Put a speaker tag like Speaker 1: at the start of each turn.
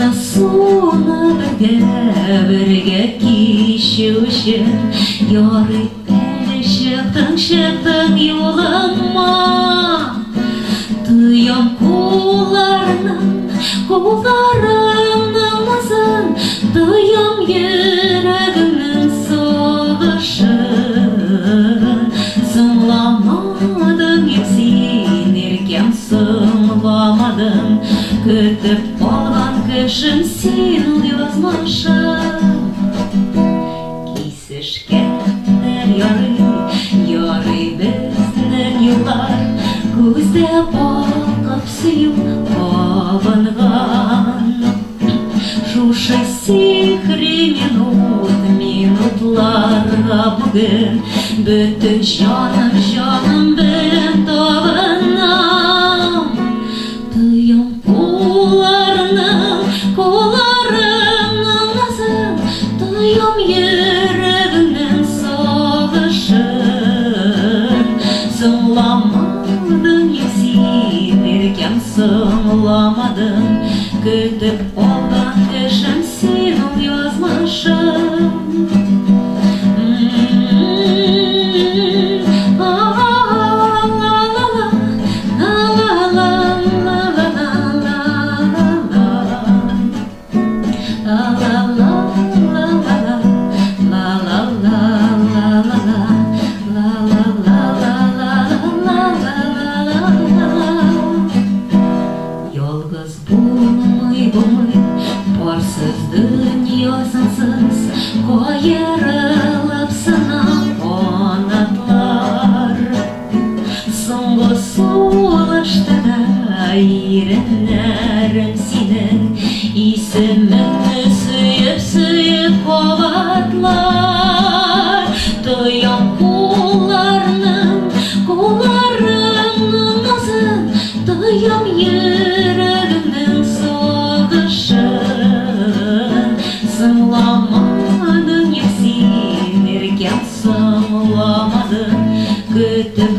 Speaker 1: Утны, суны бергә, бергә кичү өчен Ярый әле чыктың, чыктың юлыма. Тоям кулларның, кулларыңның назын, Тоям йөрәгеңнең сагышын. Соңламадың юк син, иркәм, соңламадың, Көтеп алган кешем син ул, язмышым. Кисешкәннәр ярый, ярый безнең юллар, Күздә балкып сөю кабынган. Шушы сихри минут, минутларга бүген Бөтен җаным, җаным белән табынам. Тоям кулларның, кулларыңның назын, Тоям йөрәгеңнең сагышын. Соңламадың юк син, иркәм, соңламадың, Көтеп алган кешем син ул, язмышым. Ялгыз булмый, булмый, парсыз дөнья сынсыз, Каерылып сына канатлар. Соңгы сулышта да иреннәрем синең Исемеңне сөеп-сөеп кабатлар. Тоям кулларның, кулларыңның назын, Тоям йөрәгемнең сагышын. Соңламадың юк син, иркәм, соңламадың, Көтеп